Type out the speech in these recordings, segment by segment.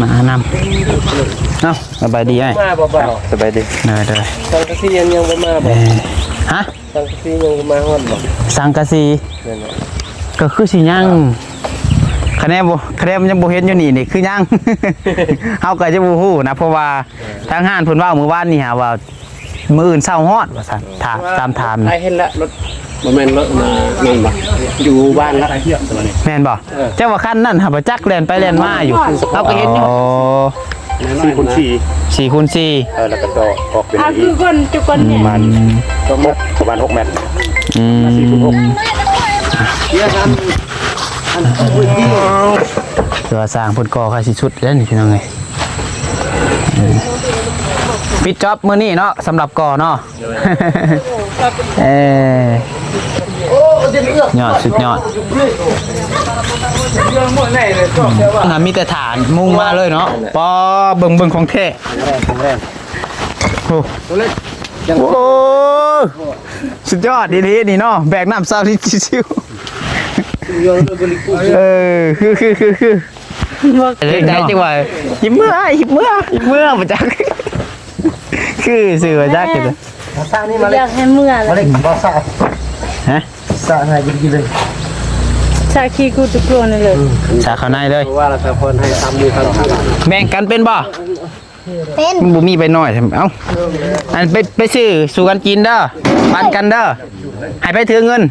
ມານຳ ເອົ້າ ສະບາຍດີອ້າຍ ມາບໍ່ບ່າວ? ສະບາຍດີ ເດີໆ ສັງກະສີຍັງ ຍັງບໍ່ມາບໍ່? ເອີ ຮະ? ສັງກະສີຍັງບໍ່ມາຮອດບໍ່? ສັງກະສີ ແມ່ນບໍ່? ກໍຄືຊິຍັງ ຄະແນນບໍ່ ຄະແນນຍັງບໍ່ເຫັນຢູ່ນີ້ນີ້ຄືຍັງ ເຮົາກໍຈະບໍ່ຮູ້ນະ ເພາະວ່າທາງຮ້ານເພິ່ນເວົ້າມື້ວານນີ້ຫາວ່າ ມື້ອື່ນເຊົ້າຮອດວ່າຊັ້ນ ຖ້າຕາມຖາມ ອ້າຍເຫັນລະ ລົດ ບໍ່ແມ່ນລົດ ອັນນັ້ນບໍ່ ຢູ່ບ້ານລະ ແມ່ນບໍ່? ເອີ ເຈົ້າວ່າຄັນນັ້ນຫາບໍ່ຈັກແລ່ນໄປແລ່ນມາຢູ່ ເຮົາກໍເຫັນຢູ່ ອໍ ສີ່ຄູນສີ່ ສີ່ຄູນສີ່ ເອີ ແລ້ວກໍຕໍ່ອອກເປັນ ອ່າ ອີກ ຄືຄົນຈຸຄົນນີ້ ປະມານ ອືມ ຫົກ ປະມານຫົກແມັດ ອືມ ສີ່ຄູນຫົກ ຄືວ່າສ້າງເພິ່ນກໍ່ຄ່າຊິສຸດແລ້ວນີ້ ພີ່ນ້ອງເອີຍ. ປິດຈັອບມື້ນີ້ເນາະ ສຳລັບກໍເນາະ ເອີ ຍອດ ສຸດຍອດ ນະ ມີແຕ່ຖານມຸງມາເລີຍເນາະ ປໍ ເບິ່ງ ເບິ່ງຂອງແທ້ ໂອ້ ໂອ້ ສຸດຍອດອີ່ຫຼີນີ້ເນາະ ແບກນ້ຳຊາວລິດຊິວໆ ເອີ ຄື ຄື ຄື ຄື ບໍ່ ເຮັດໄດ້ຈັ່ງວ່າ ຫິບເມືອ ຫິບເມືອ ຫິບເມືອ ບໍ່ຈັກ ຄືຊື່ວ່າຈັກ ສານີ້ມາເລີຍ ຢາກໃຫ້ເມືອລະ ມາເລີຍ ບໍ່ສາ ຮະ ສາໃນກິນເລີຍ ສາຂີ້ກູດຕຸກໂລນເລີຍ ສາເຂົ້າໃນເລີຍ ວ່າລະສາພອນໃຫ້ຕຳໝູຕຳ ແບ່ງກັນເປັນບໍ່? ເປັນ ມັນບໍ່ມີໃບນ້ອຍ ເອົ້າ ອັນໄປ ໄປຊື້ສູ່ກັນກິນເດີ ປັນກັນເດີ ໃຫ້ໃຜຖືເງິນ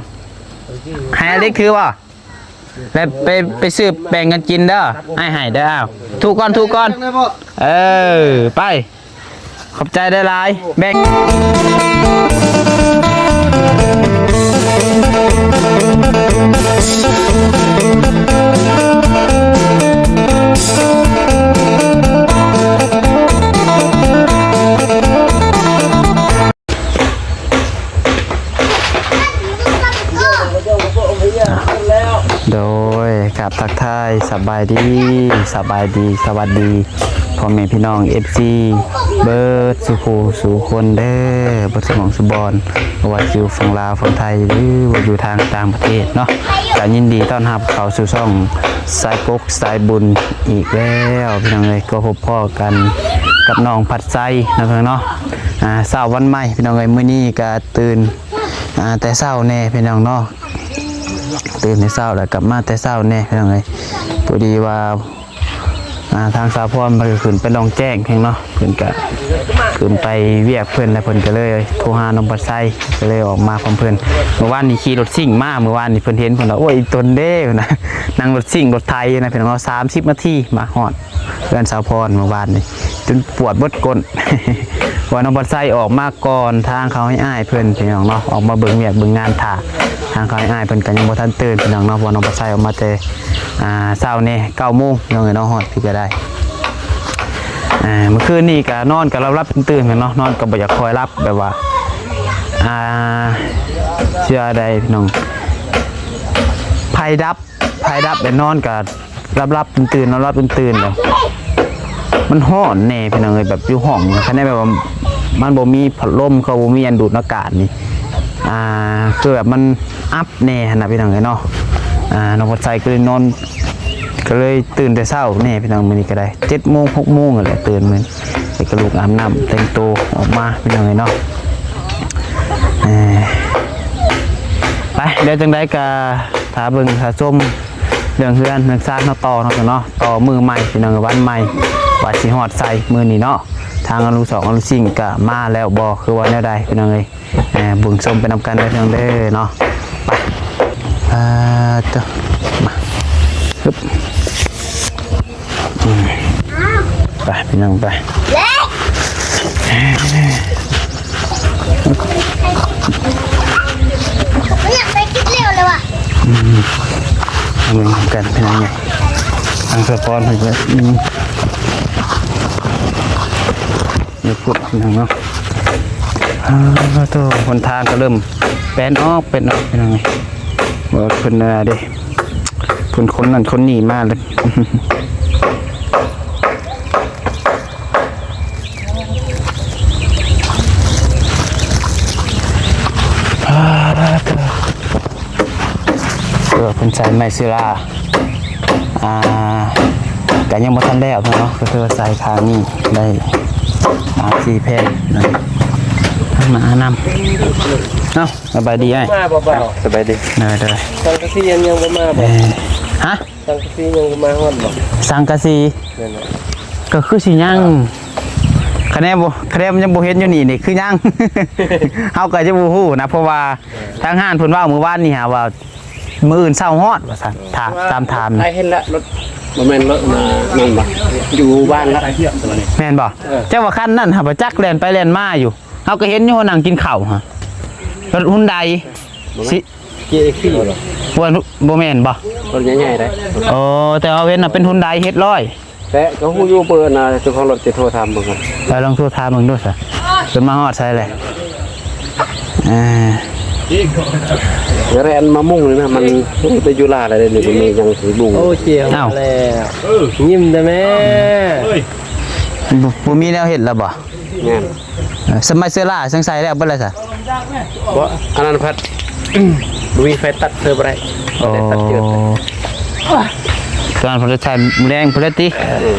ໃຫ້ອາເລັກຖືບໍ່? ແລ້ວໄປ ໄປຊື້ແບ່ງກັນກິນເດີ ອ້າຍໃຫ້ເດີ ອ້າວ ທຸກກ່ອນ ທຸກກ່ອນ ເອີ ໄປ ຂອບໃຈຫຼາຍໆ ແບ່ງ ໂດຍ ກາບທັກທາຍສະບາຍດີ ສະບາຍດີ ສະຫວັດດີ ພໍ່ແມ່ພີ່ນ້ອງ ເອັຟຊີ ເບິດສູ່ຜູ້ສູ່ຄົນເດີ ເບິດສູ່ໝ່ອງສູ່ບ່ອນ ບໍ່ວ່າຢູ່ຝັ່ງລາວ ຝັ່ງໄທ ຫຼືວ່າຢູ່ທາງຕ່າງປະເທດເນາະ ກະຍິນດີຕ້ອນຮັບເຂົ້າສູ່ຊ່ອງສາຍກົກ ສາຍບຸນອີກແລ້ວ ພີ່ນ້ອງເອີຍ ກໍພົບພໍ້ກັນກັບນ້ອງພັດໄຊເນາະ ພີ່ນ້ອງເນາະ ອ່າ ເຊົ້າວັນໃໝ່ ພີ່ນ້ອງເອີຍ ມື້ນີ້ກະຕື່ນ ອ່າ ແຕ່ເຊົ້າແດ່ ພີ່ນ້ອງເນາະ ຕື່ນແຕ່ເຊົ້າ ແລ້ວກັບມາແຕ່ເຊົ້າແດ່ ພີ່ນ້ອງເອີຍ ພໍດີວ່າ ອ່າ ທາງສາວພອນເພິ່ນກໍຂຶ້ນໄປລ່ອງແຈ້ງແຮງເນາະ ເພິ່ນກະຂຶ້ນໄປວຽກເພິ່ນ ແລ້ວເພິ່ນກໍເລີຍໂທຫານ້ອງພັດໄຊ ກໍເລີຍອອກມາພ້ອມເພິ່ນ ມື້ວານນີ້ຂີ່ລົດຊິງມາ ມື້ວານນີ້ເພິ່ນເຫັນ ເພິ່ນວ່າ ໂອ້ຍ ອີ່ຕົນເດ້ ເພິ່ນວ່າ ນັ່ງລົດຊິງລົດໄຖນະ ພີ່ນ້ອງເນາະ ສາມສິບນາທີມາຮອດເຮືອນສາວພອນ ມື້ວານນີ້ຈົນປວດເບິດກົ້ນ ວ່ານ້ອງພັດໄຊອອກມາກ່ອນທາງເຂົາໃຫ້ອ້າຍເພິ່ນ ພີ່ນ້ອງເນາະ ອອກມາເບິ່ງວຽກເບິ່ງງານຖ້າ ທາງເຂົາໃຫ້ອ້າຍເພິ່ນກໍຍັງບໍ່ທັນຕື່ນ ພີ່ນ້ອງເນາະ ເພາະວ່ານ້ອງພັດໄຊອອກມາແຕ່ ອ່າ ເຊົ້າແດ່ ເກົ້າໂມງ ພີ່ນ້ອງເອີຍເນາະ ຮອດພີ້ກໍໄດ້ ອ່າ ມື້ຄືນນີ້ກໍນອນກໍຫຼັບໆຕື່ນໆ ແມ່ນເນາະ ນອນກໍບໍ່ຢາກຄ່ອຍຫຼັບ ແບບວ່າ ອ່າ ເຊື່ອໃດພີ່ນ້ອງ ໄຟດັບ ໄຟດັບແລ້ວນອນກໍຫຼັບໆຕື່ນໆ ນອນຫຼັບຕື່ນໆ ແລ້ວມັນຮ້ອນແດ່ພີ່ນ້ອງເອີຍ ແບບຢູ່ຫ້ອງ ຄັນແມ່ນແບບວ່າມັນບໍ່ມີພັດລົມ ເຂົາບໍ່ມີອັນດູດອາກາດນີ້ ອ່າ ຄືແບບມັນອັບແດ່ຫັ້ນນະ ພີ່ນ້ອງເອີຍເນາະ ອ່າ ນ້ອງພັດໄຊກໍເລີຍນອນ ກໍເລີຍຕື່ນແຕ່ເຊົ້າແດ່ພີ່ນ້ອງ ມື້ນີ້ກໍໄດ້ ເຈັດໂມງ ຫົກໂມງຫັ້ນແຫຼະຕື່ນມື້ ແລ້ວກໍລຸກອາບນ້ຳແຕ່ງໂຕອອກມາ ພີ່ນ້ອງເອີຍເນາະ ເອີ ໄປ ດຽວຈັ່ງໃດກໍຖ້າເບິ່ງຖ້າຊົມເລື່ອງເຮືອນເລື່ອງຊານເຮົາຕໍ່ເນາະ ພີ່ນ້ອງເນາະ ຕໍ່ມື້ໃໝ່ ພີ່ນ້ອງເອີຍ ວັນໃໝ່ ວ່າຊິຮອດໃສມື້ນີ້ເນາະ ທາງອາລຸສອງອາລຸຊິງກໍມາແລ້ວບໍ່ ຄືວ່າແນວໃດ ພີ່ນ້ອງເອີຍ ເບິ່ງຊົມໄປນຳກັນເດີພີ່ນ້ອງເດີເນາະ ໄປ ອ່າ ໂຕ ມາ ຮຶບ ອືມ ໄປພີ່ນ້ອງໄປ ຢາກໄປກິນເລວເລີຍວ່ະ ອືມ ເບິ່ງນຳກັນພີ່ນ້ອງເອີຍ ທາງສະພອນເພິ່ນກໍ ອືມ ນີ້ພຸດພີ່ນ້ອງເນາະ ອ່າ ໂຕ ຫົນທາງກໍເລີ່ມແປນອອກ ແປນອອກ ພີ່ນ້ອງເອີຍ ວ່າເພິ່ນ ອ່າ ເດ້ ເພິ່ນຄົນນັ້ນຄົນນີ້ມາເລີຍ ອ່າ ໂຕ ເພິ່ນໃສ່ໄມ້ເຊລາ ອ່າ ກໍຍັງບໍ່ທັນແລ້ວເນາະ ກໍຄືວ່າໃສ່ຂ້າງນີ້ໄດ້ສາມສີ່ແຜ່ນນະ ທາງໜ້ານຳ. ເອົ້າ ສະບາຍດີອ້າຍ. ມາບໍ່ບ່າວ? ສະບາຍດີ. ເດີໆ. ສັງກະສີຍັງ ຍັງບໍ່ມາບໍ່? ເອີ ຮະ? ສັງກະສີຍັງບໍ່ມາຮອດບໍ່? ສັງກະສີ ແມ່ນແຫຼະ ກໍຄືຊິຍັງ. ຄະແນນບໍ່ ຄະແນນມັນຍັງບໍ່ເຫັນຢູ່ນີ້ນີ້ຄືຍັງ. ເຮົາກໍຍັງບໍ່ຮູ້ນະ ເພາະວ່າທາງຮ້ານເພິ່ນເວົ້າມື້ວານນີ້ຫາວ່າ ມື້ອື່ນເຊົ້າຮອດວ່າຊັ້ນ ຖາມ ຕາມຖາມນະ. ໄດ້ເຫັນລະ ລົດ ບໍ່ແມ່ນລົດ ນັ້ນບໍ່ ຢູ່ບ້ານລະ ແມ່ນບໍ່? ເອີ ເຈົ້າວ່າຄັນນັ້ນຫາບໍ່ຈັກແລ່ນໄປແລ່ນມາຢູ່ ເຮົາກໍເຫັນຢູ່ ນັ່ງກິນເຂົ້າຫາ ລົດຮຸນໄດ ຊິ ເຈເອັກຊີ ບໍ່ ບໍ່ແມ່ນບໍ່? ລົດໃຫຍ່ໆໄດ໋. ໂອ້ ແຕ່ວ່າເຫັນນະເປັນຮຸນໄດເຮັດຮ້ອຍ. ແຕ່ກໍຮູ້ຢູ່ເບີນະ ເຈົ້າຂອງລົດຈະໂທຖາມເບິ່ງ. ເອີ ລອງໂທຖາມເບິ່ງດູຊະ ເພິ່ນມາຮອດໃສແຫຼະ. ເອີ ແລ່ນມາມຸງນີ້ນະ ມັນໄປຢູ່ລາວແລ້ວເດ ນີ້ບໍ່ມີຫຍັງຊິມຸງ. ໂອ້ ເຈ້ຍ ອ້າວ ແລ້ວ ເອີ ຍິ້ມແດ່ແມ່. ເອີຍ ບໍ່ ບໍ່ມີແນວເຮັດແລ້ວບໍ່? ແມ່ນ. ເອີ ສະໄໝເສື້ອລາວຈັ່ງໃສ່ແລ້ວເບິດແລ້ວຊະ. ບໍ່ ອັນນັ້ນພັດ ບໍ່ມີໄຟຕັດ ເສີບບໍ່ໄດ້. ໂອ້ ໄດ້ຕັດເຈີດ ຕອນນັ້ນເພິ່ນໃຊ້ມື້ແລງພຸ້ນແຫຼະຕິ. ເອີ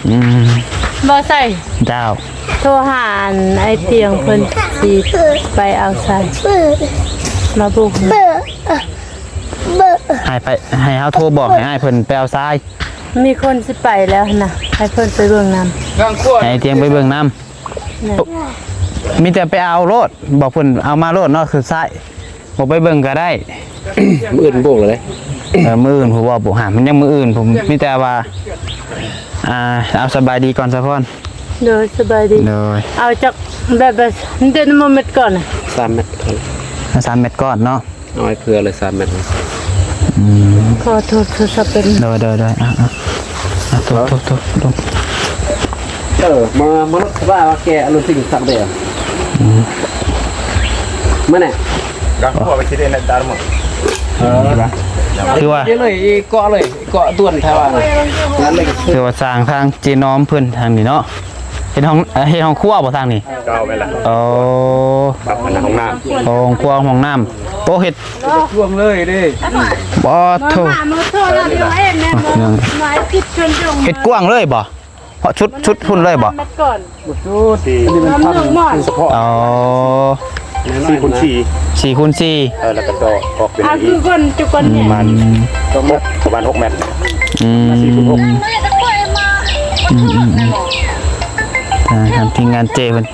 ອືມ ບໍ່ໃສ່ ເຈົ້າ ໂທຫາອັນອ້າຍຕຽງ ເພິ່ນຊິໄປເອົາຊາຍມາບຸກ ໃຫ້ໄປ ໃຫ້ເຮົາໂທບອກໃຫ້ອ້າຍເພິ່ນໄປເອົາຊາຍ. ມີຄົນຊິໄປແລ້ວຫັ້ນນະ ໃຫ້ເພິ່ນໄປເບິ່ງນຳ ໃຫ້ອ້າຍຕຽງໄປເບິ່ງນຳ. ແມ່ນ ມີແຕ່ໄປເອົາໂລດ ບອກເພິ່ນເອົາມາໂລດເນາະ ຄືໃຊ້ ບໍ່ໄປເບິ່ງກໍໄດ້. ມື້ອື່ນໂບກແລ້ວເດ້. ເອີ ມື້ອື່ນຜູ້ບໍ່ໂບກຫາ ມັນຍັງມື້ອື່ນ ຜົມມີແຕ່ວ່າ ອ່າ ເອົາສະບາຍດີກ່ອນສະພອນ. ໂດຍ ສະບາຍດີ. ໂດຍ ເອົາຈັກແບບ ແບບເດນໂມເມັດກ່ອນນະ ສາມແມັດ ເອົາສາມແມັດກ່ອນເນາະ. ເອົາໃຫ້ເຜື່ອເລີຍສາມແມັດ. ອືມ ຂໍໂທດ ໂທລະສັບເປັນ ໂດຍໆໆ ອ່ະໆ ອ່ະ ໂທດໆໆ ເອີ ມາ ມາລົດສະບາຍວ່າແກເອົາລົດສິ່ງສັກເດ້. ອືມ ມາແນ່ ກະຫົວໄປຊິເດ້ນະດາມ. ເອີ ຄືວ່າ ເກາະເລີຍ ເກາະດ່ວນແທ້ວ່າ. ຄືວ່າສ້າງທາງເຈນ້ອມເພິ່ນທາງນີ້ເນາະ. ເຮັດຫ້ອງ ເຮັດຫ້ອງຄົວບໍ່ທາງນີ້? ເຈົ້າ ແມ່ນລະ. ໂອ້ ປັບອັນຫ້ອງນ້ຳ ຫ້ອງຄົວຫ້ອງນ້ຳ. ໂອ້ ເຮັດຊ່ວງເລີຍເດ້. ບໍ່ໂທ ມາໂທລະດຽວເອງແມ່ນບໍ່? ມາຄິດຊົນຈົງ ເຮັດກວ້າງເລີຍບໍ່? ເພາະຊຸດ ຊຸດພຸ້ນເລີຍບໍ່? ເຮັດກ່ອນ ບໍ່ຊຸດ ອັນນີ້ມັນພັນສະເພາະ. ອໍ ສີ່ຄູນສີ່ ສີ່ຄູນສີ່ ເອີ ແລ້ວກໍຕໍ່ອອກເປັນ ອ່າ ອັນນີ້ ຄືຄົນຈຸຄົນນີ້ ປະມານ ອືມ ຫົກ ປະມານຫົກແມັດ. ອືມ ສີ່ຄູນຫົກ. ອືມໆໆ ອ່າ ທາງທີມງານເຈເພິ່ນ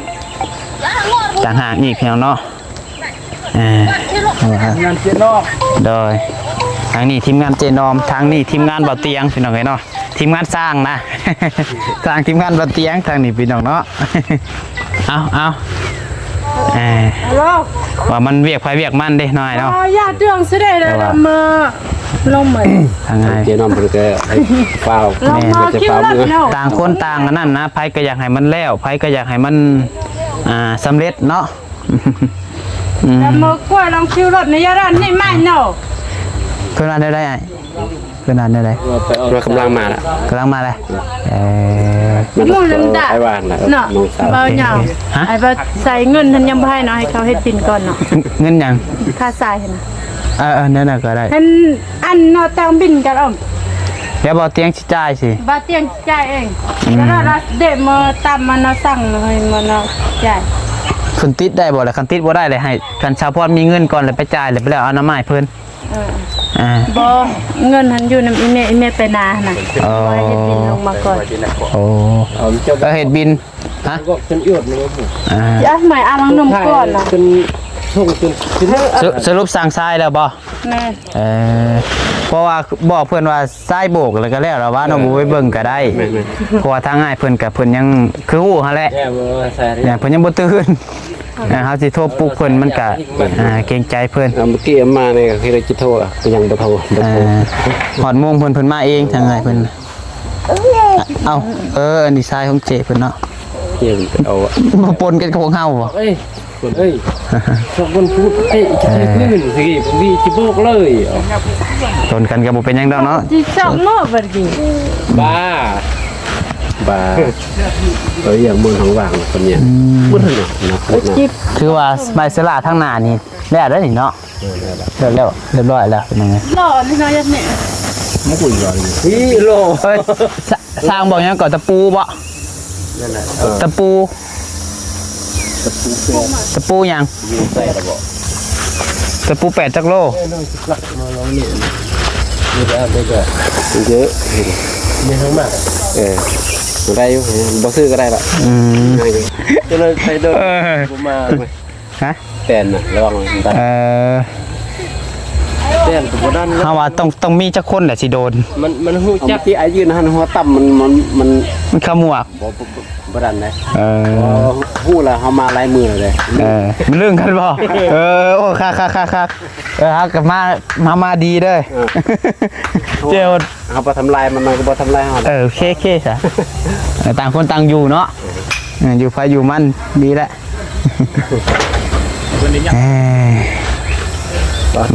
ຕ່າງຫາກອີກ ພີ່ນ້ອງເນາະ. ອ່າ ທີມງານເຈນ້ອມ ໂດຍ ທາງນີ້ທີມງານເຈນ້ອມ ທາງນີ້ທີມງານບ່າວຕຽງ ພີ່ນ້ອງເອີຍເນາະ. ທີມງານສ້າງນະ ສ້າງທີມງານບ່າວຕຽງທາງນີ້ ພີ່ນ້ອງເນາະ. ເອົາ ເອົາ ເອີ ຮັລໂຫຼ ວ່າມັນວຽກໃຜວຽກມັນເດ້ນ້ອຍເນາະ. ເອີ ຢ່າເລື່ອງຊິໄດ້ແລ້ວ ແຕ່ວ່າ ມາລົງມາ ທາງໃຫ້ເຈນ້ອມເພິ່ນກໍຟ້າວ ແມ່ນ ລອງມາ ຈະຟ້າວເມືອ ຄິວເລີດເນາະ. ຕ່າງຄົນຕ່າງອັນນັ້ນນະ ໃຜກໍຢາກໃຫ້ມັນແລ້ວ ໃຜກໍຢາກໃຫ້ມັນ ອ່າ ສຳເລັດເນາະ. ອືມ ແລ້ວມື້ກ້ວຍລອງຄິວລົດໃນຍາດນີ້ໃໝ່ເນາະ. ເພິ່ນວ່າແນວໃດອ້າຍ? ເພິ່ນວ່າແນວໃດ? ວ່າກຳລັງມາລະ ກຳລັງມາລະ. ເອີ ມື້ນັ້ນດະ ອ້າຍວ່ານະ ເນາະ ເບົາຍາວ ຮະ? ອ້າຍວ່າໃສ່ເງິນຫັ້ນຍັງບໍ່ໃຫ້ເນາະ ໃຫ້ເຂົາເຮັດບິນກ່ອນເນາະ. ເງິນຫຍັງ? ຄ່າສາຍຫັ້ນນະ. ເອີໆ ແນວນັ້ນກໍໄດ້ ເຫັນອັນເນາະ ຕັ້ງບິນກັນອອມ ແລ້ວບ່າວຕຽງຊິຈ່າຍຊິ ບ່າວຕຽງຈ່າຍເອງ. ອືມ ແລ້ວລາວເດະມາຕາມມາເນາະ ສັ່ງໃຫ້ມາເນາະຈ່າຍ. ເພິ່ນຕິດໄດ້ບໍ່ລະ? ຄັນຕິດບໍ່ໄດ້ລະ ໃຫ້ຄັນສາວພອນມີເງິນກ່ອນລະໄປຈ່າຍ ລະໄປແລ້ວເອົານຳອ້າຍເພິ່ນ. ເອີ ອ່າ ບໍ່ ເງິນຫັ້ນຢູ່ນຳອີ່ແມ່ ອີ່ແມ່ໄປນາຫັ້ນນະ. ອໍ ວ່າເຮັດບິນລົງມາກ່ອນ. ໂອ້ ເອີ ເຮັດບິນ ຮະ? ອ່າ ຊິເອົາໃໝ່ອ່າງນ້ຳກ່ອນນະ. ສະ ສະຫຼຸບສ້າງຊາຍແລ້ວບໍ່? ແມ່ນ ເອີ ເພາະວ່າບອກເພິ່ນວ່າຊາຍໂບກແລ້ວກໍແລ້ວລະວ່າເນາະ. ເອີ ບໍ່ໄປເບິ່ງກໍໄດ້ ແມ່ນໆ ເພາະວ່າທາງອ້າຍເພິ່ນກໍເພິ່ນຍັງຄືຮູ້ຫັ້ນແຫຼະ ແມ່ນ ເພິ່ນຍັງບໍ່ຕື່ນ. ເອີ ເຮົາຊິໂທປຸກເພິ່ນມັນກະ ອ່າ ເກງໃຈເພິ່ນ. ເອີ ເມື່ອກີ້ມານີ້ກໍຄືໄດ້ຊິໂທລະ ກໍຍັງບໍ່ໂທ ບໍ່ໂທ. ເອີ ຮອດໂມງເພິ່ນ ເພິ່ນມາເອງ ທາງອ້າຍເພິ່ນ. ເອົ້າ ເອີ ອັນນີ້ຊາຍຂອງເຈ້ເພິ່ນເນາະ. ເຈ້ເອົາ ມາປົນກັນກັບພວກເຮົາບໍ່? ເອີຍ ເອີຍ ສອງຄົນພູດເຕະຈະຖືກພື້ນຊິ ບໍ່ມີຊິໂບກເລີຍ. ຊົນກັນກໍບໍ່ເປັນຫຍັງດອກເນາະ ຊິຊອກເນາະບັດນີ້. ບ້າ ບ້າ ເອີຍ ຢ່າງເມືອງທາງຫວ່າງຄົນເນີ້ຍ. ອືມ ບໍ່ທັນເນາະ ເອີຍ ຈິບ ຖືວ່າສະໄໝເສືອລາທາງໜ້ານີ້ແລ້ວເດ້ນີ້ເນາະ. ເອີ ແລ້ວ ແລ້ວ ແລ້ວ ຮຽບຮ້ອຍແລ້ວ ເປັນຫຍັງ? ຫຼໍ່ນີ້ເນາະ ຢ່າງນີ້ ມັນກໍຢູ່ອັນນີ້ ອີໂຫຼ ເອີ ສ- ຊ່າງບອກຫຍັງກໍຕະປູບໍ? ນັ້ນແຫຼະ ເອີ ຕະປູ ຕະປູແປດ ຕະປູຫຍັງ? ຢູ່ໃສ່ລະບໍ? ຕະປູແປດຈັກໂລ? ເອີ ນ້ອງຊິກລັກມາລອງນີ້ ນີ້ກໍ ນີ້ກໍເຍອະ ນີ້ເດີ ນີ້ທາງມາ ເອີ ໄດ້ຢູ່ ບໍ່ຊື້ກໍໄດ້ລະ ອືມ ຈະເລີຍໄປໂດນ ເອີ ບໍ່ມາເວີຍ ຮະ? ແຕນນະ ລະວັງ ເອີ ແຕນກໍບໍ່ດັນ ເຮົາວ່າຕ້ອງ ຕ້ອງມີຈັກຄົນແຫຼະຊິໂດນ ມັນ ມັນຮູ້ຈັກທີ່ອ້າຍຢືນຫັ້ນ ຫົວຕ່ຳ ມັນ ມັນ ມັນ ມັນຂະໝວກ ບໍ່ ບໍ່ ບໍ່ ບໍ່ດັນເດ້ ເອີ ຮູ້ແລ້ວ ເຮົາມາຫຼາຍມື້ແລ້ວເດ້ ເອີ ມັນລຶ້ງກັນບໍ່? ເອີ ໂອ້ ຄັກໆໆໆ ເອີ ເຮົາກໍມາ ມາ ມາດີເດີ ເອີ ເຈົ້າ ເຮົາບໍ່ທຳລາຍມັນ ມັນກໍບໍ່ທຳລາຍເຮົາ ເອີ ໂອເຄ ໂອເຄຊະ ເອີ ຕ່າງຄົນຕ່າງຢູ່ເນາະ ເອີ ຢູ່ໃຜຢູ່ມັນ ດີແຫຼະ ເອີ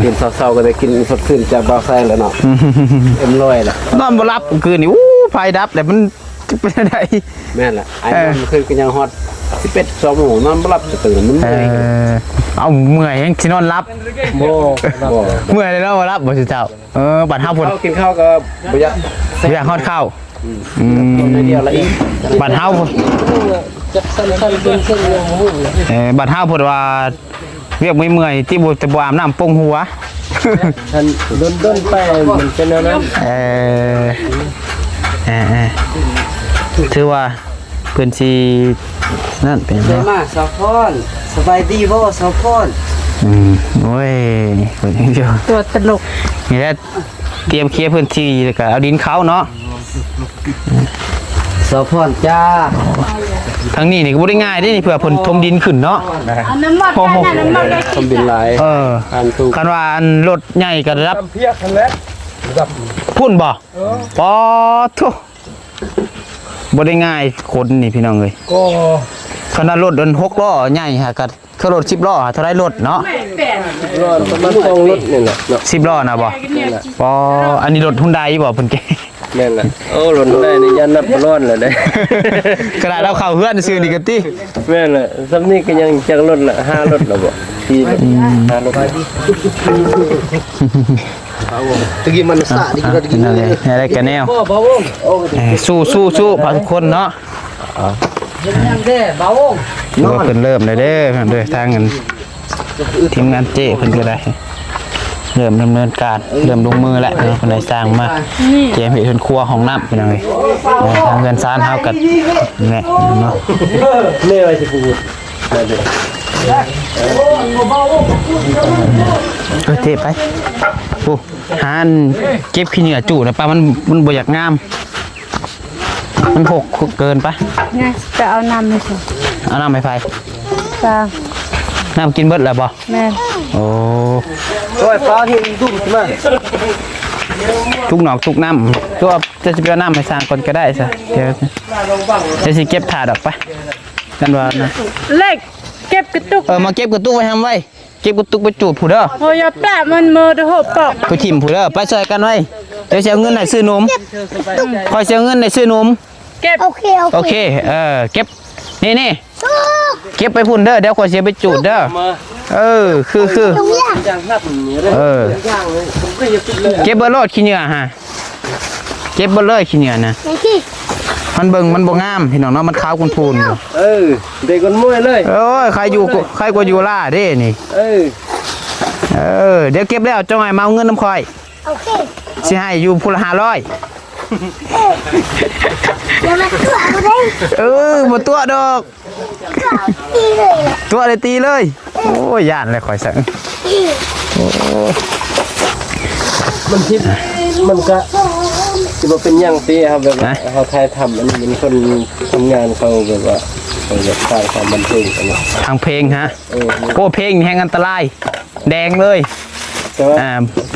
ຕື່ນເຊົ້າໆ ກໍໄດ້ກິນສົດຊື່ນຈາກບ່າວໄຊແລ້ວເນາະ ເອັມຮ້ອຍແລ້ວ ນອນບໍ່ຫຼັບຄືນນີ້ ໂອ້ ໄຟດັບແລ້ວ ມັນ ຈະເປັນຈັ່ງໃດ? ແມ່ນລະ ອ້າຍ ເອີ ນອນຄືນກໍຍັງຮອດສິບເອັດ ສອງໂມງ ນອນບໍ່ຫຼັບຈະຕື່ນ ມັນເມື່ອຍ ເອີ ເອົາ ເມື່ອຍຍັງຊິນອນຫຼັບ ບໍ່ ບໍ່ ເມື່ອຍແລ້ວນອນບໍ່ຫຼັບບໍ່ ຊຸເຈົ້າ? ເອີ ບັດເຮົາພຸ້ນ ເຂົ້າ ກິນເຂົ້າກໍບໍ່ຢາກ ບໍ່ຢາກຮອດເຂົ້າ ອືມ ອືມ ກິນເຂົ້າໜ້ອຍດຽວລະອີກ ບັດເຮົາພຸ້ນ ຈັກສັ້ນໆ ເປັນເຊັ່ນຫຍັງບໍ່ຮູ້ ເອີ ບັດເຮົາພຸ້ນວ່າ ວຽກເມື່ອຍໆ ຕິບໍ່ ຈະບໍ່ອາບນ້ຳປົງຫົວ ຄັນດົນໆ ໄປມັນເປັນແນວນັ້ນ ເອີ ເອີໆ ຖືວ່າເພິ່ນຊິນັ້ນເປັນ ເດີມາ ສາວພອນ ສະບາຍດີບໍ່ ສາວພອນ? ອືມ ໂອ້ຍ ເພິ່ນຍັງຢູ່ ຕົວຕະຫຼົກ ນີ້ແຫຼະ ຕຽມເຄຍພື້ນທີ່ ແລ້ວກໍເອົາດິນເຂົ້າເນາະ. ສາວພອນຈ້າ ທາງນີ້ນີ້ກໍບໍ່ໄດ້ງ່າຍເດ້ນີ້ ເພື່ອເພິ່ນຖົມດິນຂຶ້ນເນາະ ເອົານ້ຳມັນໄປນະ ນ້ຳມັນໄປ ຖົມດິນຫຼາຍ ເອີ ຄັນວ່າອັນລົດໃຫຍ່ກໍລະດັບ ເພຍກຫັ້ນແຫຼະ ລະດັບ ພຸ້ນບໍ່? ເອີ ປາດໂທ້ ບໍ່ໄດ້ງ່າຍຄົນນີ້ພີ່ນ້ອງເອີຍ ກໍ ຄັນວ່າລົດອັນຫົກລໍ້ໃຫຍ່ຫາກະ ຄືລົດສິບລໍ້ຫາເທົ່າໃດລົດເນາະ ສິບລໍ້ປະມານສອງລົດນີ້ແຫຼະເນາະ ສິບລໍ້ນະບໍ່? ແມ່ນລະ ອໍ ອັນນີ້ລົດຮຸນໄດບໍ່ເພິ່ນເກ ແມ່ນລະ ໂອ້ ລົດຮຸນໄດນີ້ຢ້ານນັບບໍ່ລອດແລ້ວເດ້ ຂະໜາດເຮົາເຂົ້າເຮືອນຊື່ນີ້ກໍຕິ ແມ່ນລະ ສ່ຳນີ້ກໍຍັງຈັກລົດລະ ຫ້າລົດລະບໍ່ ສີ່ລົດ ອືມ ຫ້າລົດ ຕະກີ້ມັນສະ ຕະກີ້ມັນ ແນວໃດກໍແນວ ເອີ ສູ້ໆໆ ພາທຸກຄົນເນາະ ເອີ ເຮັດຫຍັງແທ້ບ່າວວົງ ຖືວ່າເພິ່ນເລີ່ມແລ້ວເດີ ເດີ ທາງອັນ ທີມງານເຈ້ເພິ່ນກໍໄດ້ ເລີ່ມດຳເນີນການ ເລີ່ມລົງມືແລ້ວເນາະ ເພິ່ນໄດ້ສ້າງມາ ຕຽມເຮັດເຮືອນຄົວຫ້ອງນ້ຳ ພີ່ນ້ອງເອີຍ ເອີ ທາງເຮືອນຊານເຮົາກໍແນ່ເນາະ ແມ່ໄວ້ຊິປູດ ເອີ ເຈ້ໄປ ໂອ້ ຫາອັນເກັບຂີ້ເຫຍື້ອຈຸນະ ປາ ມັນ ມັນບໍ່ຢາກງາມ ມັນຫົກເກີນໄປ ໄງ ຈະເອົານ້ຳໃຫ້ໃຜ? ເອົານ້ຳໃຫ້ໃຜ? ສາງ ນ້ຳກິນເບິດແລ້ວບໍ່? ແມ່ນ ໂອ້ ໂອ້ຍ ຟ້າວທີ່ດຸ້ມຂຶ້ນມາ ຕຸກນອກຕຸກນ້ຳ ຕົວະ ຈະຊິໄປເອົານ້ຳໃຫ້ສາງກ່ອນກໍໄດ້ຊະ ດຽວ ດຽວຊິເກັບຖ້າດອກໄປ ກັນວ່ານະ ເລັກ ເກັບກະຕຸກ ເອີ ມາເກັບກະຕຸກໄວ້ຫັ້ນໄວ້ ເກັບກະຕຸກໄປຈູດພຸ້ນເດີ ໂອ້ຍ ຢ່າປະມັນເມີດະໂຫປອກ ໄປຖິ້ມພຸ້ນເດີ ໄປຊ່ອຍກັນໄວ້ ດຽວຊິເອົາເງິນໃຫ້ຊື້ນົມ ຂ້ອຍຊິເອົາເງິນໃຫ້ຊື້ນົມ ເກັບ ໂອເຄ ໂອເຄ ໂອເຄ ເອີ ເກັບ ນີ້ໆ ເກັບໄປພຸ້ນເດີ ດຽວຂ້ອຍຊິເອົາໄປຈູດເດີ ເອີ ຄື ຄື ເອີ ເກັບເບິດໂລດຂີ້ເຫຍື້ອຫາ ເກັບເບິດເລີຍຂີ້ເຫຍື້ອນະ ມັນເບິ່ງມັນບໍ່ງາມພີ່ນ້ອງເນາະ ມັນຂາວຂຸ້ນໆຢູ່ ເອີ ໄດ້ກົ້ນມວຍເລີຍ ໂອ້ຍ ໃຄຢູ່ ໃຄກວ່າຢູ່ລາເດ້ນີ້ ເອີ ເອີ ດຽວເກັບແລ້ວຈັ່ງໃຫ້ມາເອົາເງິນນຳຂ້ອຍ ໂອເຄ ຊິໃຫ້ຢູ່ພຸ້ນລະຫ້າຮ້ອຍ ຢ່າມາຕົວະເຮົາເດ້ ເອີ ບໍ່ຕົວະດອກ ຕົວະເລີຍ ໂອ້ຍ ຢ້ານແລ້ວຂ້ອຍຊະ ໂອ້ ມັນຜິດ ມັນກະຊິບໍ່ເປັນຫຍັງຕິ ເຮົາແບບວ່າ ເຮົາຖ່າຍທຳ ອັນນີ້ມັນຄົນທຳງານເຂົາແບບວ່າ ເຂົາຢາກສ້າງຄວາມບັນເທີງ ທາງເພງຮະ ເອີ ໂອ້ ເພງນີ້ແຮງອັນຕະລາຍ ແດງເລີຍ ແຕ່ວ່າ ອ່າ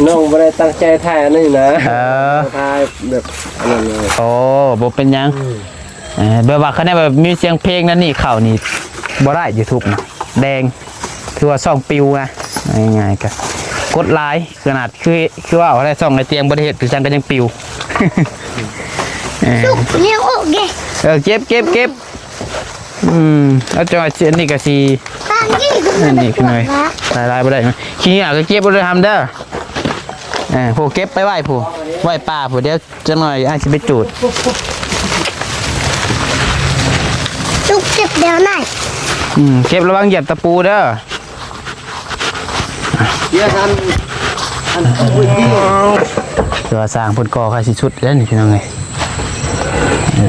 ນ້ອງບໍ່ໄດ້ຕັ້ງໃຈຖ່າຍອັນນີ້ນະ ເອີ ຖ່າຍແບບອັນນັ້ນເລີຍ ໂອ້ ບໍ່ເປັນຫຍັງ ອືມ ເອີ ແບບວ່າຄັນແນວແບບມີສຽງເພງນັ້ນນີ້ເຂົ້ານີ້ບໍ່ໄດ້ YouTube ນະ ແດງ ຖືວ່າຊ່ອງປິວນະ ງ່າຍໆ ກໍກົດຫຼາຍ ຂະໜາດຄື ຄືວ່າໄດ້ຊ່ອງໄອ້ຕຽງບໍ່ໄດ້ເຮັດ ຄືຈັ່ງກໍຍັງປິວ ເອີ ສຸກ ແນວອອກເດ້ ເອີ ເກັບ ເກັບ ເກັບ ອືມ ແລ້ວຈອຍ ອັນນີ້ກໍຊິ ຕາມທີ່ ອັນນີ້ຄືໜ້ອຍ ຫຼາຍໆບໍ່ໄດ້ ຂີ້ເຫຍື້ອກໍເກັບບໍ່ໄດ້ທຳເດີ ເ ເອີ ຜູ້ເກັບໄປໄວ້ຜູ້ ໄວ້ປ່າຜູ້ ດຽວຈັກໜ້ອຍອ້າຍຊິໄປຈູດ. ລູກເກັບແລ້ວນາຍ. ອືມ ເກັບລະວັງຢຽບຕະປູເດີ. ເດຍອັນ ອັນ ຄືວ່າສ້າງເພິ່ນກໍ່ໃກ້ຊິສຸດແລ້ວນີ້ພີ່ນ້ອງເອີຍ. ເອີ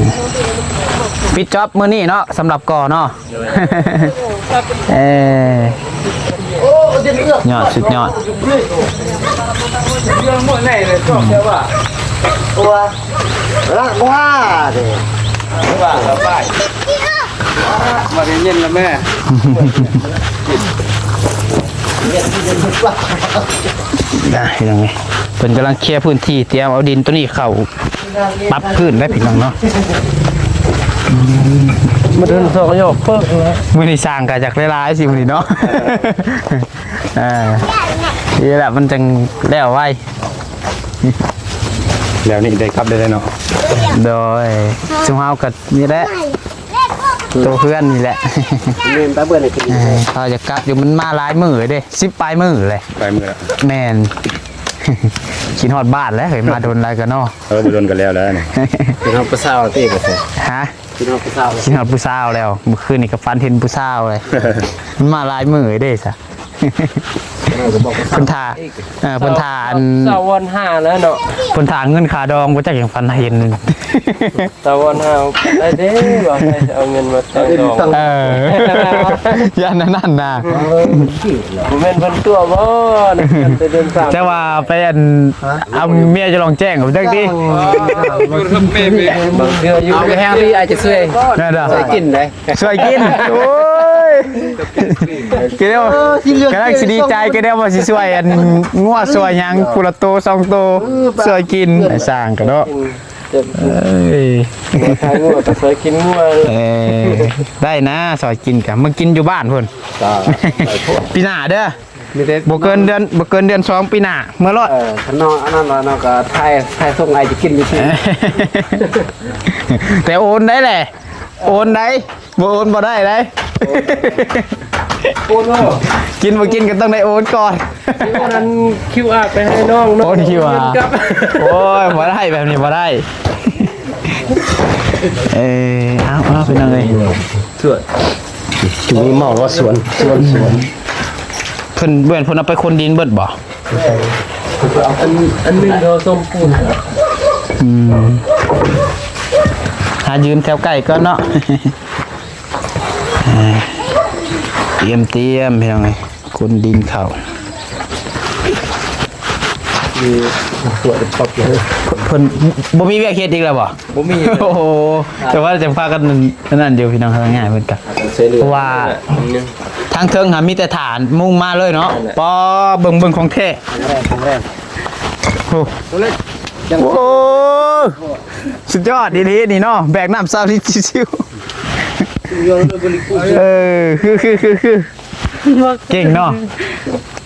ປິດຈອບມື້ນີ້ເນາະ ສຳລັບກໍ່ເນາະ. ເອີ ຍອດ ສຸດຍອດ. ເລື່ອງໝົດໃນເລີຍ ຈອບແລ້ວວ່າ ຕົວ ເອີ ບໍ່ວ່າເດ້ ວ່າລະໄປ ມາໄດ້ຍິນລະແມ່ ນະ ພີ່ນ້ອງເອີຍ ເພິ່ນກຳລັງເຄຍພື້ນທີ່ ຕຽມເອົາດິນໂຕນີ້ເຂົ້າປັບພື້ນໄດ້ພີ່ນ້ອງເນາະ. ມາເດີນສອກຫຍອກເພິ່ນ ມື້ນີ້ຊ່າງກະຢາກຫຼາຍໆຊິມື້ນີ້ເນາະ. ເອີ ນີ້ແຫຼະມັນຈັ່ງແລ້ວໄວ. ແລ້ວນີ້ໄດ້ກັບໄດ້ເນາະ. ໂດຍ ຊຸມເຮົາກໍນີ້ແຫຼະ ໂຕເຮືອນນີ້ແຫຼະ ແມ່ນຕາເບິ່ນໃຫ້ກິນ. ເອີ ເຮົາຢາກກັບຢູ່ ມັນມາຫຼາຍມື້ເດ້ ສິບປາຍມື້ເລີຍ ຫຼາຍມື້ແລ້ວ. ແມ່ນ ຄິດຮອດບ້ານແຫຼະ ເຮີ້ຍ ມາດົນຫຼາຍກໍເນາະ. ເອີ ບໍ່ດົນກໍແລ້ວແຫຼະນີ້ ເປັນຮອດຜູ້ສາວຕິ ບໍ່ໃຊ່ ຮະ? ຄິດຮອດຜູ້ສາວ ຄິດຮອດຜູ້ສາວແລ້ວ ມື້ຄືນນີ້ກໍຝັນເຫັນຜູ້ສາວເລີຍ. ມັນມາຫຼາຍມື້ເດ້ຊະ. ເພິ່ນຖ້າ ເອີ ເພິ່ນຖ້າອັນ ສາວວອນຫ້າແລ້ວເນາະ ເພິ່ນຖ້າເງິນຄ່າດອງ ບໍ່ຈັກຫຍັງຝັນເຫັນ. ສາວວອນຫ້າໄດ້ເດ້ ວ່າໃຫ້ເອົາເງິນມາໃຊ້ດອງ. ເອີ ຢ້ານອັນນັ້ນນະ ບໍ່ແມ່ນເພິ່ນຕົວະບໍ່ ແຕ່ເດືອນສາມ ແຕ່ວ່າໄປອັນ ເອົາເມຍຈະລອງແຈ້ງ ເອົາຈັກຕິ ຢູ່ກັບແມ່ ບາງເທື່ອຢູ່ ເອົາແຮງດີ ອາດຈະຊ່ວຍ ແມ່ນດາ ຊ່ວຍກິນໄດ ຊ່ວຍກິນ. ໂອ້ຍ ກະແນວ ເອີ ຊິເລືອກ ກຳລັງຊິດີໃຈ ກະແນວວ່າຊິຊ່ວຍອັນງົວຊ່ວຍຫຍັງ ຜູ້ລະໂຕສອງໂຕ ເອີ ຊ່ວຍກິນ ໄອ້ຊ່າງກະເນາະ. ເອີຍ ຂາຍງົວກະຊ່ວຍກິນງົວ. ເອີ ໄດ້ນະ ຊ່ວຍກິນກະ ມາກິນຢູ່ບ້ານພຸ້ນ. ປີໜ້າເດີ ມີແຕ່ ບໍ່ເກີນເດືອນ ບໍ່ເກີນເດືອນສອງປີໜ້າ ເມືອໂລດ. ເອີ ຄັນນ້ອງອັນນັ້ນວ່ານ້ອງກໍຖ່າຍ ຖ່າຍສົ່ງອ້າຍຈະກິນຢູ່ທີ່ ແຕ່ໂອນໄດ້ແຫຼະ ໂອນໄດ້ ບໍ່ໂອນບໍ່ໄດ້ໄດ໋. ໂອນບໍ່? ກິນບໍ່ກິນກໍຕ້ອງໄດ້ໂອນກ່ອນ. ໂອນອັນຄິວອາໄປໃຫ້ນ້ອງເນາະ ໂອນຄິວອາ. ໂອ້ຍ ບໍ່ໄດ້ ແບບນີ້ບໍ່ໄດ້. ເອີ ເອົາ ເອົາ ພີ່ນ້ອງເອີຍ ຈະມີເມົາວ່າສວນ ສວນ ສວນ. ເພິ່ນ ແມ່ນເພິ່ນເອົາໄປຂົນດິນເບິດບໍ່? ອັນ ອັນໜຶ່ງເຮົາສົມປູນ. ອືມ ຫາຢືມແຖວໃກ້ກ່ອນເນາະ. ຕຽມ ຕຽມ ພີ່ນ້ອງເອີຍ ຂົນດິນເຂົ້າ. ມີ ເພິ່ນບໍ່ມີວຽກເຮັດອີກແລ້ວບໍ່? ບໍ່ມີ. ໂອ້ໂຫ ແຕ່ວ່າຈະພາກັນອັນນັ້ນຢູ່ ພີ່ນ້ອງເອີຍ ງ່າຍເພິ່ນກະ ເພາະວ່າທາງເທິງຫາມີແຕ່ຖານມຸງມາເລີຍເນາະ. ປໍ ເບິ່ງ ເບິ່ງຂອງແທ້. ໂອ້ ສຸດຍອດອີ່ຫຼີນີ້ເນາະ ແບກນ້ຳຊາວລິດຊິວໆ. ເອີ ຄື ຄື ຄື ຄື ເກັ່ງເນາະ.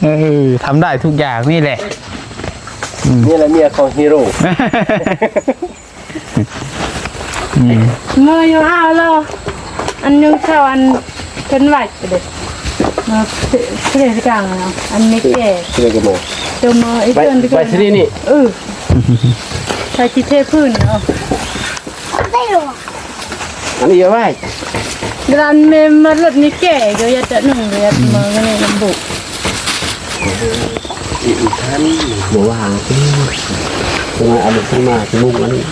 ເອີ ທຳໄດ້ທຸກຢ່າງນີ້ແຫຼະ. ນີ້ແຫຼະເມຍຂອງຮີໂຣ. ອືມ ເມື່ອຢູ່ຫ້າລາວ ອັນຍັງເຊົາ ອັນເພິ່ນໄວ້ເດ້ ມາເທ ເທກາງເນາະ ອັນນີ້ແກ່ ເທກາງ ໂຕມາອີກ ໄວ້ ເພິ່ນໄວ້ທີ່ນີ້ ເອີ ໃສ່ທີ່ເທພື້ນເນາະ. ອັນນີ້ເອົາໄວ້ ດານແມ່ມາລົດນີ້ແກ່ ກໍຢາກຈະໜຶ່ງ ກໍຢາກມາ ກໍນີ້ລຳບຸ ອີກ ອີກທ່ານ ບໍ່ວ່າ ເອີ ເພິ່ນວ່າອັນນີ້ເພິ່ນມາຊົ່ວໂມງ ອັນນີ້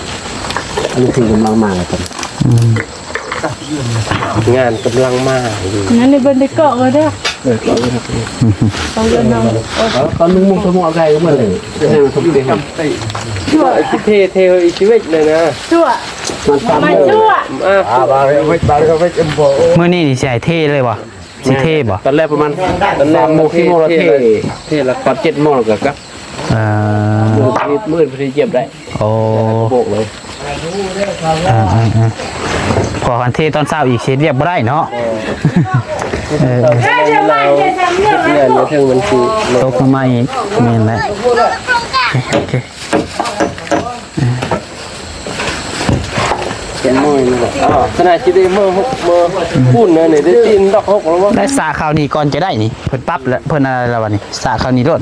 ອັນນີ້ເພິ່ນກຳລັງມາແລ້ວກັນ. ອືມ ງານກຳລັງມາ ນັ້ນໄດ້ເບິ່ງໄດ້ເກາະກໍໄດ້. ເອີ ເອົາເລີຍເນາະ ເອົາ ຕອນໜຶ່ງໂມງຊົ່ວໂມງເອົາໄດ້ກໍເບິດເລີຍ ໃຫ້ມັນສົມເປັນ ຊົ່ວ ຊິເທ ເທອີກຊີວິດເລີຍນະ ຊົ່ວ ມັນສາມໂມງ ມາຊົ່ວ ອ່າ ບາເວດ ບາເວດ ເອັມໂບ ມື້ນີ້ນີ້ຊິໃຫ້ເທເລີຍບໍ່? ຊິເທບໍ່? ຕອນແລກປະມານ ຕອນແລກ ສາມໂມງ ສີ່ໂມງ ເທ ເທແລ້ວ ຕອນເຈັດໂມງແລ້ວກໍກັບ. ເອີ ມື້ ມື້ອື່ນເພິ່ນຊິຢຽບໄດ້. ໂອ້ ບອກເລີຍ ເອີ ເອີ ເອີ ເພາະຄັນເທຕອນເຊົ້າອີກ ເຮັດວຽກບໍ່ໄດ້ເນາະ. ເອີ ເອີ ເອີ ເຮັດງານຢູ່ເທິງມັນຊິຕົກລົງມາອີກ. ແມ່ນແຫຼະ ໂອເຄ ໂອເຄ ເປັນມື້ນີ້ແຫຼະ. ອໍ ຂະໜາດຊິໄດ້ມື້ຫົກ ມື້ພຸ້ນນະນີ້ ໄດ້ຕີນດອກຫົກແລ້ວບໍ່? ໄດ້ສະຄາວນີ້ກ່ອນຈະໄດ້ນີ້ ເພິ່ນປັບແລ້ວ ເພິ່ນອະໄລແລ້ວບັດນີ້ ສະຄາວນີ້ໂລດ.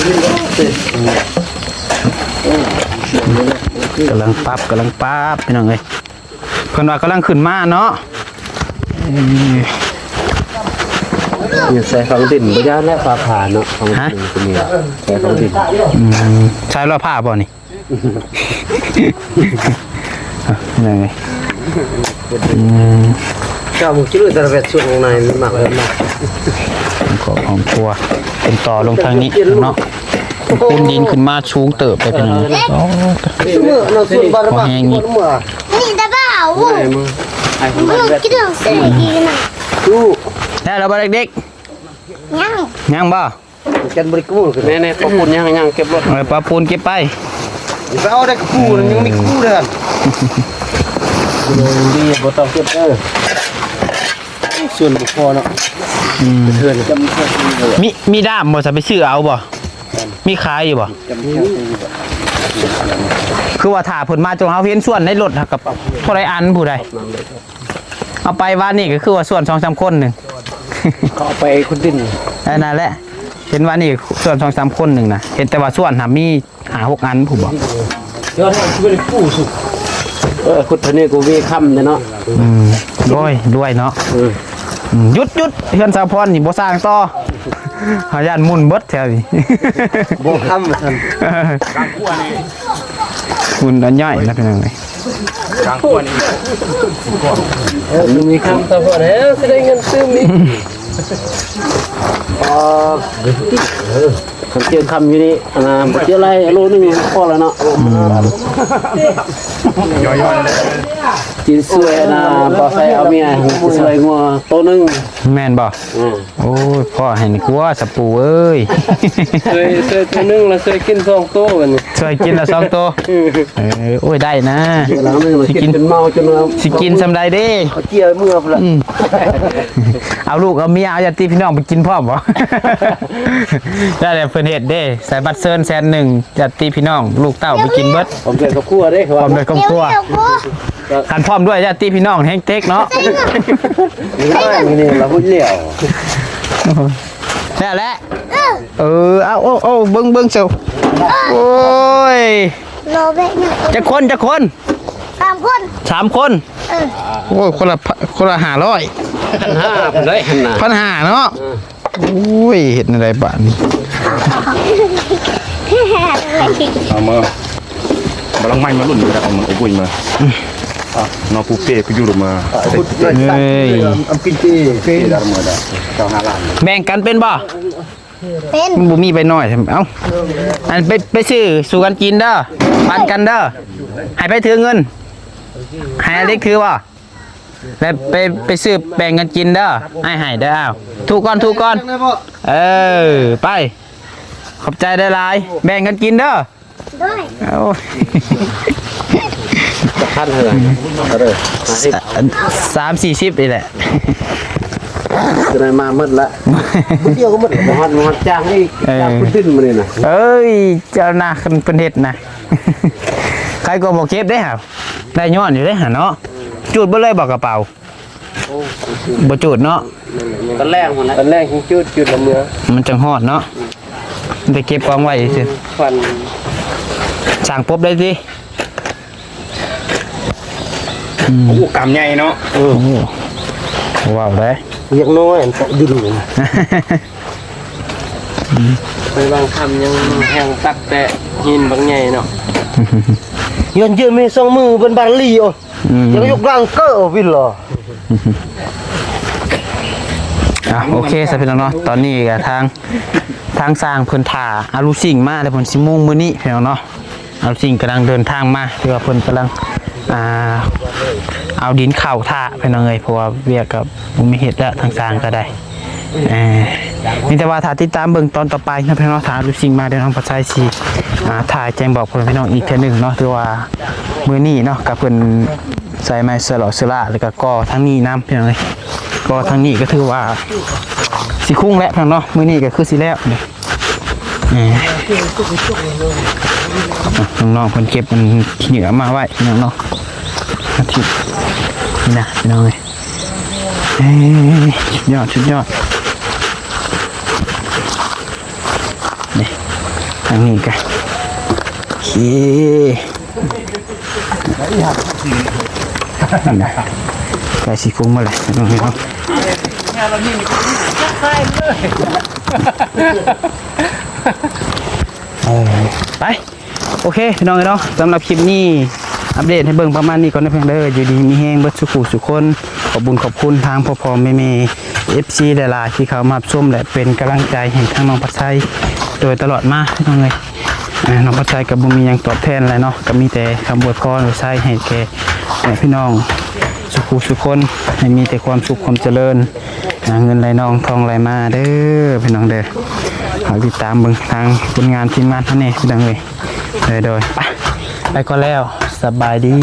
ກຳລັງປັບ ກຳລັງປັບ ພີ່ນ້ອງເອີຍ. ເພິ່ນວ່າກຳລັງຂຶ້ນມາເນາະ. ຢູ່ໃສ່ຝັງດິນ ບໍ່ຢ້ານແລ້ວຟ້າຜ່າເນາະ. ຝັງດິນກໍມີ ໃສ່ຝັງດິນ. ອືມ ໃສ່ລອຍຟ້າບໍ່ນີ້? ເອີ ອືມ ເຈົ້າ ມຶງຊິເລີຍ ແຕ່ລະແວດສ່ວນຂ້າງໃນມັນມັກ ມັກ ຂອງຄອບຄອບຄົວ ເປັນຕໍ່ລົງທາງນີ້ເນາະ. ປູນດິນຂຶ້ນມາສູງເຕີບໄປ ພີ່ນ້ອງ. ອໍ ເມື່ອເນາະ ສ່ວນບ້ານ ພໍແຮງອີກ. ນີ້ແຕ່ວ່າ ໂອ້ ໃຫ້ມັນ ມັນກິນເລື່ອງເສຍດີນະ. ແລ້ວລະບໍ່ເດັກໆ? ຍັງ ຍັງບໍ່? ກັນບໍ່ໄດ້ກູ້. ແນ່ໆ ປະປູນຍັງ ຍັງເກັບລົດ. ເອີ ປະປູນເກັບໄປ. ໄປເອົາໄດ້ກະປູ ຍັງມີກະປູເດີ. ດີ ບໍ່ຕ້ອງເກັບເດີ. ສ່ວນບໍ່ພໍເນາະ. ອືມ ເຖື່ອນ ມີ ມີດ້າມບໍ່? ຈະໄປຊື້ເອົາບໍ່? ມີຂາຍຢູ່ບໍ່? ຄືວ່າຖ້າເພິ່ນມາຈົງເຮົາເຫັນສ່ວນໃນລົດ ເຮົາກໍເທົ່າໃດອັນຜູ້ໃດ. ເອົາໄປວານນີ້ກໍຄືວ່າສ່ວນສອງສາມຄົນໜຶ່ງ ເຂົາເອົາໄປຂຸດດິນ. ເອີ ນັ້ນແຫຼະ ເຫັນວານນີ້ສ່ວນສອງສາມຄົນໜຶ່ງນະ ເຫັນແຕ່ວ່າສ່ວນຫາມີຫ້າຫົກອັນພຸ້ນບໍ. ເດີນທາງຊິໄປປູສຸ. ເອີ ຂຸດເທົ່ານີ້ກໍມີຄຳເດ້ເນາະ. ອືມ ໂອ້ຍ ລວຍເນາະ. ເອີ ອືມ ຢຸດໆ ເຮືອນສາວພອນນີ້ບໍ່ສ້າງຕໍ່ ເຮົາຢ້ານໝຸ່ນເບິດແຖວນີ້. ບໍ່ຄຳວ່າຊັ້ນ. ໝຸ່ນອັນໃຫຍ່ນະ ພີ່ນ້ອງເອີຍ. ເອີ ມີຄຳສາວພອນແລ້ວ ຊິໄດ້ເງິນຊື້ມີ. ອໍ ເອີ ຄັນເຈີຄຳຢູ່ນີ້ ອັນນ່າ ບໍ່ເຈີຫຼາຍ ໂລໜຶ່ງພໍແລ້ວເນາະ. ອືມ ກິນຊ່ວຍ ອັນນ່າ ບໍ່ໃສ່ເອົາເມຍ ກິນຊ່ວຍງົວໂຕໜຶ່ງ. ແມ່ນບໍ່? ອືມ ໂອ້ຍ ພໍໃຫ້ນີ້ກວ່າ ສະປູເອີຍ. ຊ່ວຍ ຊ່ວຍໂຕໜຶ່ງ ລະຊ່ວຍກິນສອງໂຕບັດນີ້. ຊ່ວຍກິນລະສອງໂຕ. ເອີ ໂອ້ຍ ໄດ້ນະ ຊິກິນ ຊິກິນສ່ຳໃດເດ້? ເອົາເຈ້ຍເມືອພຸ້ນລະ. ອືມ ເອົາລູກເອົາເມຍ ເອົາຍາດຕິພີ່ນ້ອງໄປກິນພ້ອມບໍ? ໄດ້ແລ້ວ ເພິ່ນເຮັດເດ້ ໃສ່ບັດເຊີນແສນໜຶ່ງ ຍາດຕິພີ່ນ້ອງ ລູກເຕົ້າໄປກິນເບິດ. ພ້ອມດ້ວຍຄອບຄົວເດ້ ພ້ອມດ້ວຍຄອບຄົວ. ຄັນພ້ອມດ້ວຍຍາດຕິພີ່ນ້ອງແຮງເຕັກເນາະ. ນີ້ລະພຸ້ນແລ້ວ ແລ້ວແຫຼະ. ເອີ ເອົາ ເອົາ ເບິ່ງ ເບິ່ງເຈົ້າ. ໂອ້ຍ ລໍແບະເນາະ. ຈັກຄົນ ຈັກຄົນ? ສາມຄົນ ສາມຄົນ. ເອີ ໂອ້ຍ ຄົນລະ ຄົນລະຫ້າຮ້ອຍ. ພັນຫ້າພຸ້ນເດ້ຫັ້ນນະ ພັນຫ້າເນາະ. ເອີ ໂອ້ຍ ເຮັດແນວໃດບາດນີ້? ເອົາມາ ບາລັງໄມ້ມາລຸ້ນກັນ ເອົາມັນອົບອຸຍມາ. ອ່ະ ນໍປູເປ້ກໍຢູ່ລົງມາ. ເອີຍ ອຳກິນເປ້ ເປ້ດາມາດາ ເຈົ້າຫ້າລ້ານ. ແບ່ງກັນເປັນບໍ່? ເປັນ. ມັນບໍ່ມີໃບນ້ອຍ. ເອົ້າ ອັນໄປ ໄປຊື້ສູ່ກັນກິນເດີ ປັນກັນເດີ. ໃຫ້ໃຜຖືເງິນ? ໃຫ້ອາເລັກຖືບໍ່? ແລ້ວໄປ ໄປຊື້ແບ່ງກັນກິນເດີ ອ້າຍໃຫ້ເດີ. ເອົາ ຖືກ່ອນ ຖືກ່ອນ. ເອີ ໄປ ຂອບໃຈຫຼາຍໆ ແບ່ງກັນກິນເດີ. ໂດຍ ໂອ້ຍ ຈັກພັນເທົ່າໃດ? ເທົ່າໃດ? ສາມສີ່ສິບນີ້ແຫຼະ ຈະໄດ້ມາໝົດລະ. ມື້ດຽວກໍໝົດລະ ບໍ່ຮອດ ບໍ່ຮອດຈ້າງອີກ. ເອີ ຈ້າງພຸ້ນຂຶ້ນມື້ນີ້ນະ. ເອີຍ ເຈົ້ານະ ຄັນເພິ່ນເຮັດນະ ໃຄກວ່າບໍ່ເກັບເດ້ຫາ ໄດ້ຍ້ອນຢູ່ເດ້ຫາເນາະ. ຈູດເບິດເລີຍບໍ່ກະເປົາ? ໂອ້ ບໍ່ຈູດເນາະ. ຕອນແລງພຸ້ນແຫຼະ ຕອນແລງຈຶ່ງຈູດ ຈູດລະເມືອ ມັນຈັ່ງຮອດເນາະ. ໄດ້ເກັບກອງໄວ້ຊື່ ຄວັນ ສ້າງປົບໄດ້ຕິ. ອືມ ໂອ້ ກຳໃຫຍ່ເນາະ. ເອີ ໂອ້ ເວົ້າໄດ້ ວຽກນ້ອຍ ອັນເກາະຢູ່ ໄປບາງຄຳຍັງແຮງຕັກແຕ່ຫີນບັກໃຫຍ່ເນາະ. ຍ້ອນເຈີແມ່ສອງມືເປັນບາລີ. ໂອ້ ອືມ ຍັງຍົກຮ່າງເກີວິນລະ. ອ່ະ ໂອເຄຊະພີ່ນ້ອງເນາະ. ຕອນນີ້ກະທາງ ທາງຊ່າງເພິ່ນຖ້າເອົາລູກຊິງມາ ແລ້ວເພິ່ນຊິມຸງມື້ນີ້ພີ່ນ້ອງເນາະ. ເອົາລູກຊິງກຳລັງເດີນທາງມາ ຄືວ່າເພິ່ນກຳລັງ ອ່າ ເອົາດິນເຂົ້າຖ້າພີ່ນ້ອງເອີຍ ເພາະວ່າວຽກກະບໍ່ມີເຮັດແລ້ວ ທາງຊ່າງກະໄດ້. ເອີ ມີແຕ່ວ່າຖ້າຕິດຕາມເບິ່ງຕອນຕໍ່ໄປເນາະພີ່ນ້ອງເນາະ. ຖ້າລູກຊິງມາ ດຽວນ້ອງປະໄຊຊິ ອ່າ ຖ່າຍແຈ້ງບອກພໍ່ແມ່ພີ່ນ້ອງອີກເທື່ອໜຶ່ງເນາະ. ຖືວ່າມື້ນີ້ເນາະ ກະເພິ່ນໃສ່ໄມ້ສະຫຼໍສະຫຼາ ແລ້ວກະກໍ່ທາງນີ້ນຳພີ່ນ້ອງເອີຍ. ກໍ່ທາງນີ້ກະຖືວ່າຊິຄຸງແລ້ວພີ່ນ້ອງເນາະ. ມື້ນີ້ກະຄືຊິແລ້ວ. ເອີ ອ່ະ ນ້ອງໆເພິ່ນເກັບອັນຂີ້ເຫຍື້ອມາໄວ້ພີ່ນ້ອງເນາະ. ອາທິດນີ້ນະພີ່ນ້ອງເອີຍ. ເອີ ສຸດຍອດ ສຸດຍອດ. ນີ້ ອັນນີ້ກະ ໂອເຄ ໃກ້ຊິພຸ່ງມາແລ້ວພີ່ນ້ອງເນາະ. ເອີ ໄປ ໂອເຄ ພີ່ນ້ອງເອີຍເນາະ, ສຳລັບຄລິບນີ້ອັບເດດໃຫ້ເບິ່ງປະມານນີ້ກ່ອນເດີ ເພິ່ນເດີ. ຢູ່ດີມີແຮງເບິດສູ່ຜູ້ສູ່ຄົນ. ຂອບບຸນຂອບຄຸນທາງພໍ່ໆແມ່ໆ ເອັຟຊີ ຫຼາຍໆ ທີ່ເຂົ້າມາຮັບຊົມ ແລະ ເປັນກຳລັງໃຈໃຫ້ທາງນ້ອງພັດໄຊໂດຍຕະຫຼອດມາ ພີ່ນ້ອງເອີຍ. ອ່າ ນ້ອງພັດໄຊກໍບໍ່ມີຫຍັງຕອບແທນຫຼາຍເນາະ, ກໍມີແຕ່ຄຳອວຍພອນອວຍໄຊໃຫ້ແກ່ ແມ່ພີ່ນ້ອງສູ່ຜູ້ສູ່ຄົນ ໃຫ້ມີແຕ່ຄວາມສຸກຄວາມຈະເລີນ, ອ່າ ເງິນໄຫຼນອງທອງໄຫຼມາເດີ ພີ່ນ້ອງເດີ. ເຮົາຕິດຕາມເບິ່ງທາງຜົນງານທີມງານເຮົາແດ່ ພີ່ນ້ອງເອີຍ. ໂດຍໆ ໄປ ໄປກ່ອນແລ້ວ ສະບາຍດີ.